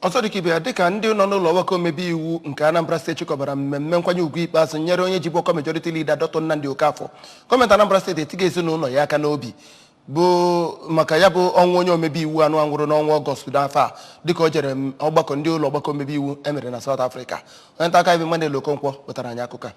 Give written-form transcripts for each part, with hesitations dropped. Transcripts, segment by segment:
Ọzọ dịka ibe ya, dịka ndị nọ n'ụlọ ọgbakọ omebe iwu nke Anambra Steeti chịkọbara mmemme nkwanye ugwu ikpeazụ nyere onye jibu ọkwa Majority Leader, Dr. Nnamdi Okafor, gọọmenti Anambra Steeti etiga ezinụlọ ya aka n'obi bụ maka ya bụ ọnwụ onye omebe iwu anụ anwụrụ n'ọnwa Ọgọst n'afọ a, dịka o jere ọgbakọ ndị ụlọ ọgbakọ omebe iwu emere na South Africa. Onye nta aka ibe Emmanuel Okonkwo wetara anyị akụkọ a.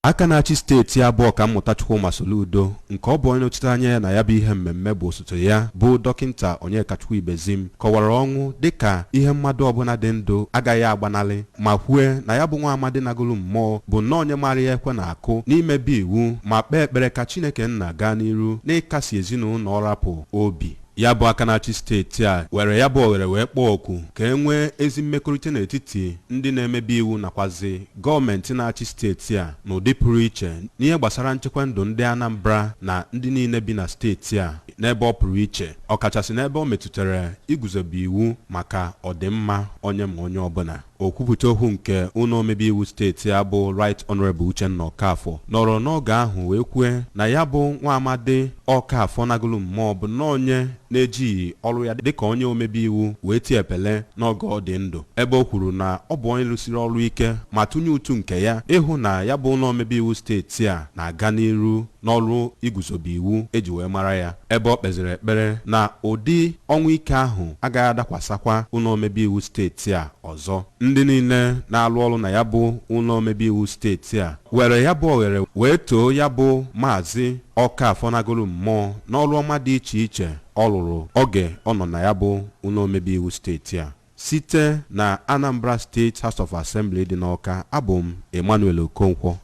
Aka na-achị steeti abụọ ka mmụta Chukwuma Soludo, nke ọ bụ onye nọchite anya ya na ya bụ ihe mmemme bụ osote ya bụ Dọkịnta Onyekachukwu Ibezim, kọwara ọnwụ dịka ihe mmadụ ọbụla dị ndụ agaghị agbanalị, ma kwue na ya bụ nwa amadi nagolu mmụọ bụ nnọọ onye mara ya ekwe na-akụ n'imebi iwu, ma kpee ekpere ka Chineke nna gaa n'iru n'ịkasi ezinụlọ ọ rapụ obi. Ya bụ aka na-achị steeti a were ya bụ oghere wee kpọọ oku ka e nwee ezi mmekọrịta n'etiti ndị na-emebi iwu nakwazi gọọmenti na-achị steeti a n'ụdị pụrụ iche n'ihe gbasara nchekwa ndụ ndị Anambra na ndị niile bi na steeti a n'ebe ọ pụrụ iche, ọkachasị n'ebe ọ metụtara iguzobe iwu maka ọdịmma onye ma onye ọbụla. Okwupụta okwu nke ụlọ omebe iwu steeti a bụ Right Honorable Uchenna Okafor nọrọ n'oge ahụ wee kwue na ya bụ nwa amadi Okafor nagolu mmụọ bụ nnọọ onye na-ejighị ọrụ ya dịka onye omebe iwu wee tie epele n'oge ọ dị ndụ, ebe o kwuru na ọ bụ onye rụsiri ọrụ ike ma tụnye ụtụ nke ya ịhụ na ya bụ ụlọ omebe iwu steeti a na-aga n'iru n'ọrụ iguzobe iwu eji wee mara ya, ebe ọ kpeziri ekpere na ụdị ọnwụ ike ahụ agaghị adakwasakwa ụlọ omebe iwu steeti a ọzọ. Ndị niile na-alụ ọrụ na ya bụ ụlọ omebe iwu steeti a were ya bụ oghere wee too ya bụ Maazị Okafor nagolu mmụọ n'ọrụ ọma dị iche iche ọ lụrụ oge ọ nọ na ya bụ ụlọ omebe iwu steeti a. Site na Anambra State House of Assembly dị n'Awka, abụ m Emmanuel Okonkwo.